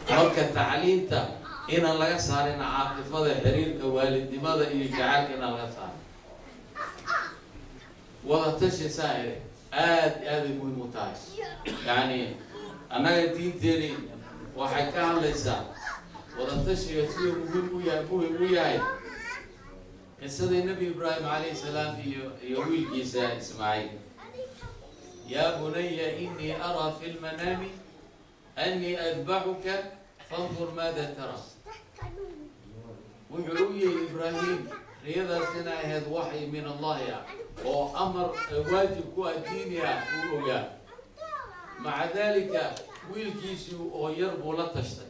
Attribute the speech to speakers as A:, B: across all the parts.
A: Marka tacliinta inaan laga saarin caatifada, xiriirka waalidnimada iyo jacaylka inaan laga saarin. Wada tashi saa iri aad aaday muhiim u tahay. Yacni annaga diinteeni waxay ka hadlaysaa wadatashiga siduu muhiim u yahay. Qisadii Nebi Ibraahim calayhi salaam iyo wiilkiisa Ismaaciil: "يا بني إني أرى في المنام أني أذبحك فانظر ماذا ترى." Wuxuu u yihi Ibraahim riyadaas inay ahayd waxyi min Allahi ah oo amar waajib ku ah, diini ah, uu ogaa. Maca dalika wiilkiisii oo yar buu la tashtay.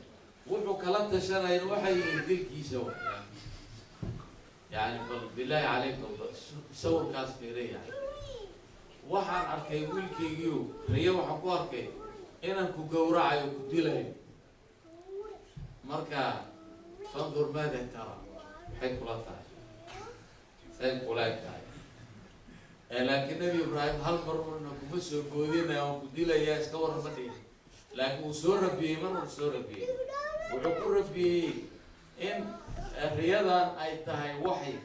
A: Wuxuu kala tashanayna waxay yihiin dilkiisa. Yani bal bilaahi calaykum, sawirkaas fiiriya. "Waxaan arkay, wiilkaygiiu, riyo waxaan ku arkay inaan ku gowracayo, ku dilayo. Marka فانظر ماذا ترى." Maxay kula tahay? Say kula eg tahay? Laakiin Nebi Ibraahim hal mar una kuma soo boodinaya "waan ku dilayaa, iska warrama" dhihin, laakiin wuu soo rabiyey. Mar uu soo rabiyey, wuxuu ku rabiyey in riyadan ay tahay waxy,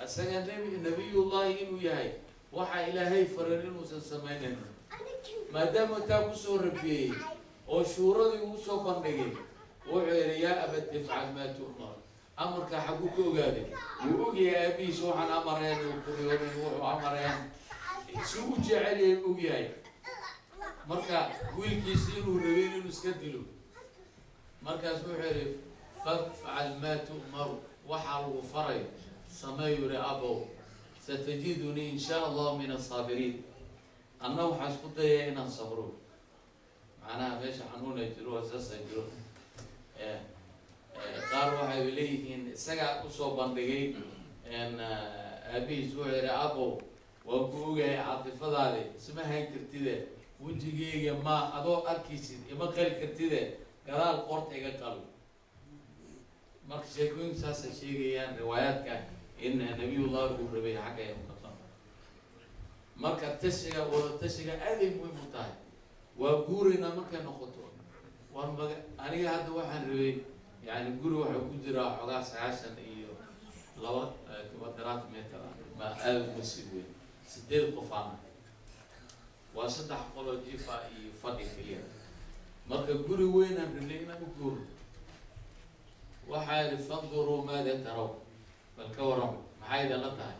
A: isaga nabiyullahi inuu yahay, waxa Ilaahay farin inuusan samaynayn. Maadaama taa kusoo rabiyey oo shuuradii uu soo bandhigay, wuxuu yihi: "يا أبت افعل ما تؤمر." Amarkaa xaguu ka ogaaday? Wuu ogyahay aabihiis waxaan amareen uu kuriyoonin, wuxuu amareen si u jecel yahay ogyahay. Marka wiilkiisi inuu rabay inuu iska dilo, markaas wuxuu yihi: "فافعل ما تؤمر." Waxaa lagu farayo sameeyu yihi abow. "ستجدني إن شاء الله من الصابرين." Anna waxaan isku dayaya inaan sabro. Macnaha meesha xanuuna jiro, saasa jiro. Qaar waxay leeyihiin isagaa usoo bandhigay aabihiis. Wuxuu yihi: "Abow, waan ku ogahay caatifadaadi, isma hayn kartide, wejigeyga ma adoo arkaysid ima qali kartide, gadaal qorta iga qalo." Marka sheekooyinku saasay sheegayaan, riwaayaadka, in nabiyullahi uu rabay xagga inuu ka qalo. Marka tashiga, wada tashiga aaday muhiim u tahay. Waa guuraynaa markay noqoto, war maga aniga hadda waxaan rabay, yani guri waxaa ku jiraa xogaa 92 kvadrat meter ah, ma aada uma sii weyn. Sideed qof aan, waa saddex qoloo jifa iyo fadhi keliya. Marka guri weynaan rabnay inaan u guurno. Waxaa yihi: "فانظروا ماذا ترون." Bal ka waran, maxay idinla tahay?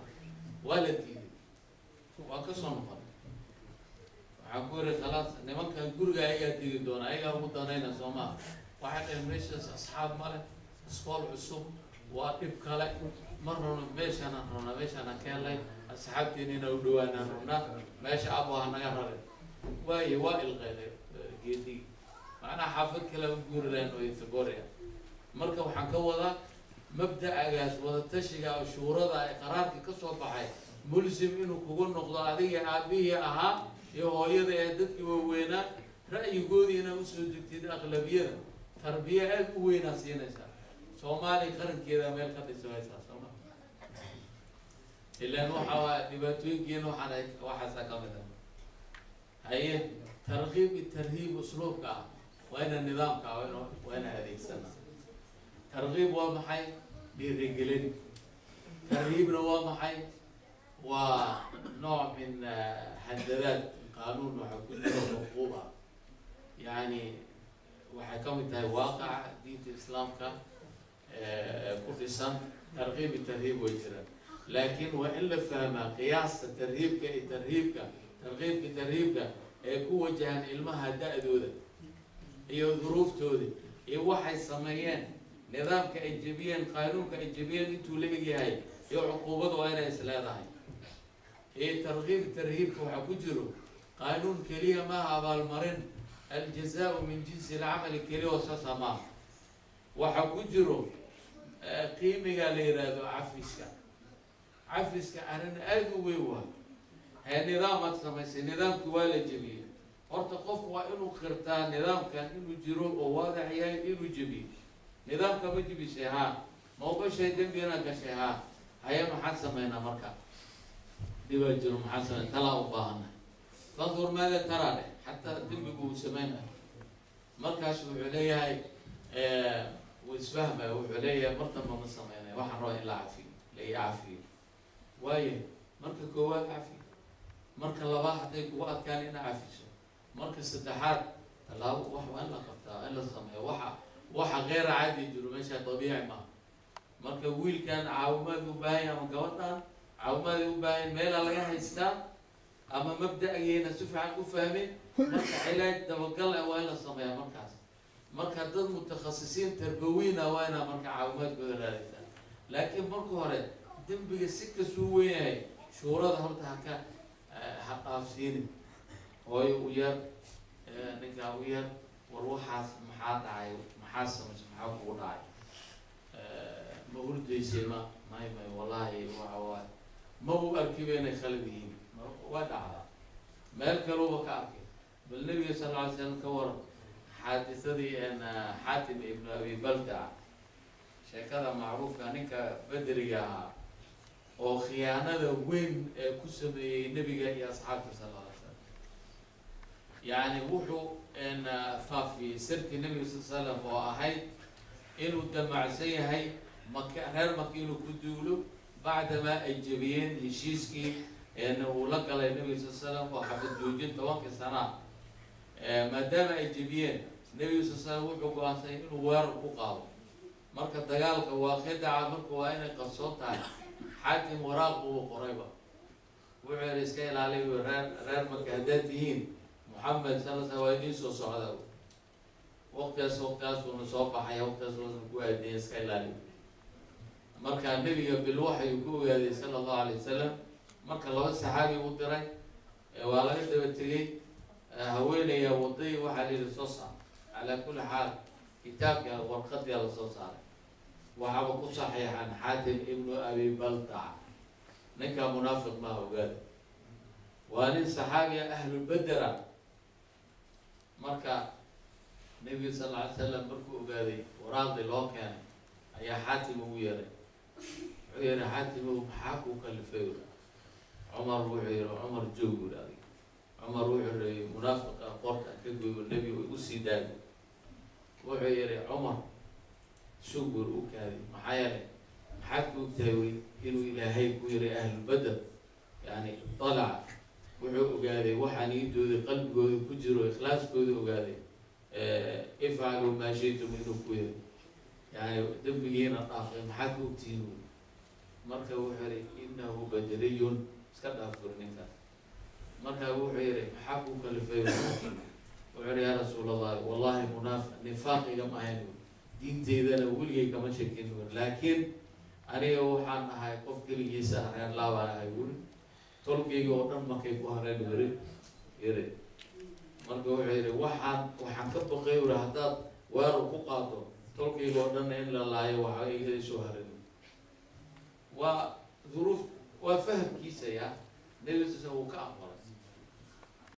A: Waa la diiday. Waan ka soo noqon. Waxaan ku yiri: "Khalaas, nimankan guriga ayagaa digi doona, ayagaa ugu danayna." Soo maa? Waxay dhaheen: "Meeshaas asxaab ma leh, iskool cusub waa dhib kale, ma rabno. Meeshaanaan rabnaa, meeshaanaan ka helnay asxaabteena, inaan u dhawaanaan rabnaa. Meesha abo ha naga rarin." Waaye, waa ilqeeday geedigi. Macnaha xaafad kale u guuri lahayn oo Göteborg. Marka waxaan ka wadaa mabda'agaas wadatashiga oo shuurada ee qaraarka ka soo baxay mulsim inuu kugu noqdo adiga aabihii ahaa iyo hooyada ee dadkii waaweynaa, ra'yigoodii inaad usoo degtid aqlabiyada, tarbiya aada u weynaa siinaysaa. Soomaaliya qarankeeda meel ka dhismaysaa, sooma? Ilaan waxa waa dhibaatooyinkeena, waxaan waxaasa ka mid ah. Haye, tarkiib iyo tarhiib usluubka ah waa ina nidaamka ah waa ina adeegsana. Tarkiib waa maxay? Dhiirigelin. Tarhiibna waa maxay? Waa nooc min handadaad. Qaanuun waxaa ku jiro cuquuba, yani waxay ka mid tahay waaqaca diinta Islaamka ku dhisan. Tarkiib iyo tarhiib way jiraan, laakiin waa in la fahmaa qiyaasta tarhiibka iyo tarhiibka, tarkiibka tarhiibka ee ku wajahan ilmaha da-dooda iyo duruuftooda iyo waxay sameeyeen, nidaamka ay jebiyeen, qaanuunka ay jebiyeen intuu la egyahay iyo cuquubada waa inay is leedahay. Iyo tarkiib tarhiibka waxaa ku jiro qaanuun keliya maaha abaalmarin, الجزاء من جنس العمل keliya oo saasa maaha. Waxaa ku jiro qiimiga la yihahdo cafiska. Cafiska arrin aada u weyn waa hee. Nidaamaad samaysay, nidaamki waa la jebiyey. Horta qofku waa inuu qirtaa nidaamkan inuu jiro oo waadax yahay inuu jebiyo. Nidaamka ma jebisay? Haa. Ma ogashay dembi inaad gashay? Haa. Haye, maxaan sameynaa? Marka dhibaa jiro, maxaan samey? Talaa u baahana. فانظر ماذا ترى leh, xataa dembigu uu sameynayo. Markaas wuxuu leeyahay Wuu isfahmaya, wuxuu leeyahay mar damba ma sameynaya, waxaan rabaa in la cafiyo, la ii cafiyo. Waayo, marka koowaad cafi, marka labaad hadday kugu adkaan ina cafiso, marka saddexaad tallaabo wax waa in la qabtaa, in la sameeyo. Waxa qeyra caadi jiro meesha, dabiici maaha. Marka wiilkan caawimaad u baahan yahay ama gabadhan caawimaad u baahan, meelaa laga haystaa ama mabda'geena si fiican u fahmin. Marka cilaaj dabagal ah waa in la sameeyaa markaas. Marka dad mutakhasisiin tarbawiina waa inaa marka caawimaadkooda raadisaa. Laakiin marka hore dembiga si kasuu weyn yahay, shuurada horta haka ha dhaafsiinin. Hooyo u yar, ninkaa u yar, war waxaas maxaa dhacay, maxaa samaysay, maxaa kugu dhacay, ma hurdaysay, ma may may, wallahi waxa waay ma u arkiba inay khalad yihiin. Waa dhacdaa, meel kaluba ka arkay. Bal nabiga sal lla ly slam ka waran xaadisadii Xaatim ibnu Abi Baltac, sheekada macruufka, ninka bederiga ahaa oo khiyaanada weyn ee ku sameeyey nebiga iyo asxaabta sal alla alay slam. Yacni wuxuu faafiyey sirtii nebiga sal slam oo ahayd inuu damacsan yahay Maka, reer Maka inuu ku duulo, bacdamaa ay jebiyeen heshiiskii uu la galay nebiga sal slam oo xabad joojin 10-kii sanaa. Maadaama ay jebiyeen, nebiga sal slam wuxuu go-aansanay inuu weerar ku qaado. Marka dagaalka waa khidaca, marka waa inay qarsoon tahay. Xaakim waraaq buu qorayba, wuxuu yihi iska ilaaliy reer Maka haddaad tihiin, Moxamed sal sl waa idiin soo socda, waqtigaas waqtigaasuuna soo baxaya, waqtigaas waasna ku aadiyay, iska ilaaliy. Marka nebiga bilwaxyuu ku ogaaday sala allahu alay wasalam. Marka laba saxaabi u diray, waa laga daba tegey, haweenaya waday, waxaa la yihi soo saar. Calaa kulli xaal kitaabka warqadia la soo saaray, waxaaba ku saxiixan Xaatim ibnu Abi Baltac. Ninkaa munaafiq maaha, ogaada, waa nin saxaabiya, ahlulbedera. Marka nebiga sal alla alay slam markuu ogaaday waraaqdii loo keenay, ayaa Xaatim ugu yeeray. Wuxuu yihi, Xaatimow, maxaa kuu kalifay? Cumar wuxuu yihi, Cumar joog buri adig. Cumar wuxuu yihi, munaafiqa qorta ka goybo, nebiga igu sii daago. Wuxuu yihi, Cumar sug bur, u kaadi, maxaa yeelay maxaad ku ogtahay weli inuu Ilaahay ku yihi ahlulbeder? Yani dalaca, wuxuu ogaaday waxaa niyadooda qalbigooda ku jiro, ikhlaaskooda ogaaday. Ifcaluu maa shaytum inuu ku yiri, yani dembigiina dhaafay, maxaad ku ogtihiin weli? Marka wuxuu yihi, inahu badriyun, iska dhaaf buri ninkaas. Marka wuxuu yihi, maxaa ku kalifay? Wuxuu yihi, yaa Rasuul Allahi, wallahi munaafiq nifaaqiga ma ahayn, diinteydana weligay kama shekin buri, laakiin aniga waxaan ahay qof keligiisa ah, reer laabaan ahay wuri, tolkayga oo dhan markay ku hareen weri yiri. Marka wuxuu yihi, waxaan ka baqay wuri haddaad weerar ku qaado tolkayga oo dhanna in la laayo, waxa iga soo harin. Waa duruuf, waa fahamkiisa. Ya nebiga sal wuu ka aqbalay.